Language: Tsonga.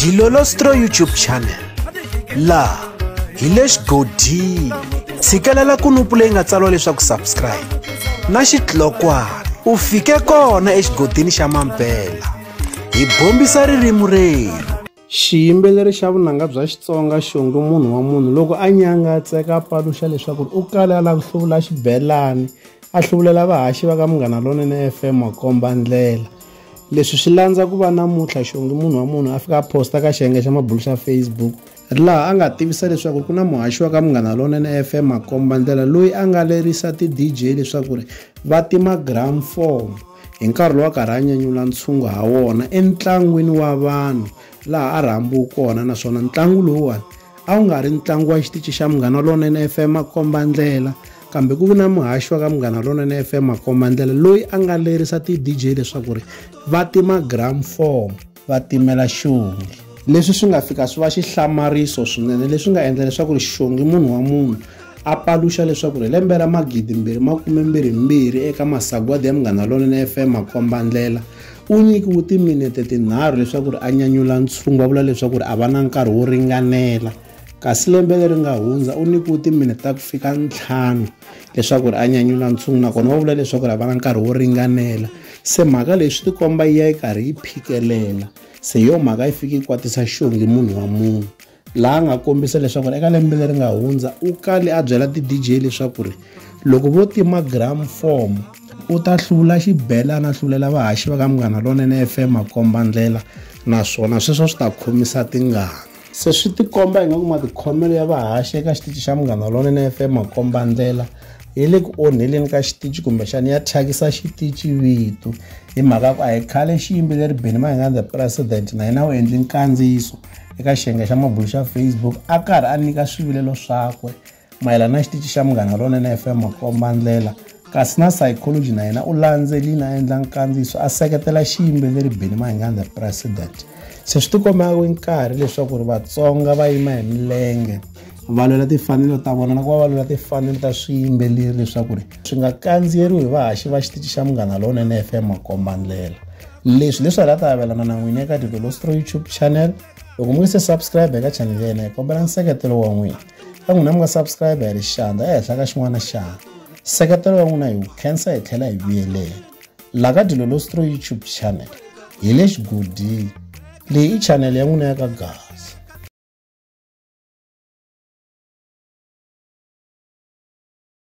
Dilolostro YouTube channel. Laha hi le xigodini. Tshikelela kunupu leyi nga tsariwa leswaku subscribe na xitlokwana u fike kona exigodini xa mampela. Hi bombisa ririmi rerhu. Xiyimbeleri xa vunanga bya Xitsonga Xongi munhu wa munhu loko a nyangatseka a paluxa leswaku u kale a lava ku hluvula xibelani a hluvulela vahaxi va ka Munghana Lonene FM a komba ndlela. Leswi swi landza ku va namuntlha Xongi munhu wa munhu a fika a posta ka xiyenge xa mabulu xa Facebook laha a nga tivisa leswaku ku na muhaxi wa ka Munghana Lonene FM a komba ndlela loyi a nga lerisa ti-DJ leswaku ri va tima gramophone hi nkarhi lowu a karhi a nyanyula ntshungu ha wona entlangwini wa vanhu laha a rhambiwe kona, naswona ntlangu lowuwani a wu nga ri ntlangu wa xitichi xa Munghana Lonene FM a komba ndlela, kambe ku vi na muhaxi wa ka Munghana Lonene FM a komba ndlela loyi a nga lerisa ti-DJ leswaku ri va tima gramophone va timela Xongi. Leswi swi nga fika swi va xihlamariso swinene, leswi nga endla leswaku ri Xongi munhu wa munhu a paluxa leswaku ri lembe ra 2022 eka masagwadi ya Munghana Lonene FM a komba ndlela u nyikiwe timinete 3 leswaku ri a nyanyula ntshungu, va vula leswaku ri a va na nkarhi wo ringanela, kasi lembe leri nga hundza u nyikiwe timinete ta ku fika 5 leswaku ri a nyanyula ntshungu, nakona va vula leswaku ri a va na nkarhi wo ringanela. Se mhaka leyi swi tikomba yi ya yi karhi yi phikelela, se yo mhaka yi fike yi kwatisa Xongi munhu wa munhu, laha nga kombisa leswaku eka lembe leri nga hundza u kale a byela ti-DJ leswaku ri loko vo tima gramophone u ta hluvula xibelana a hluvulela vahaxi va ka Munghana Lonene FM a komba ndlela, naswona sweswo swi ta khomisa tingana. Se swi tikomba ingaku matikhomelo ya vahaxi eka xitichi xa Munghana Lonene FM a komba ndlela yi le ku onheleni ka xitichi, kumbexana ya thyakisa xitichi vito, hi mhaka ku a hi khale xiyimbeleri Benny Mayengani the President na yena u endle nkandziyiso eka xiyenge xa mabulu xa Facebook a karhi a nyika swivilelo swakwe mayelana na xitichi xa Munghana Lonene FM a komba ndlela, kasi na Psychology na yena u landzelile a endla nkandziyiso a seketela xiyimbeleri Benny Mayengani the President. Se swi tikomba ku nkarhi leswaku ri Vatsonga va yima hi milenge va lwela timfanelo ta vona na ku va va lwela timfanelo ta swiyimbeleri leswaku ri swi nga kandziyeriwi hi vahaxi va xitichi xa Munghana Lonene FM a komba ndlela. Leswi leswi hi la ta avelana na n'wina eka Dilolostro YouTube channel. Loko mi nga se subscribe eka channel ya hina, hi kombela nseketelo wa n'wina. Ka n'wina mi nga subscribe hi ri xandla ehenhla ka xin'wana xandla. Nseketelo wa n'wina hi wu khensa hi tlhela hi vuyelela. La ka Dilolostro YouTube channel hi le xigodini. Leyi i channel ya n'wina ya ka Gaza.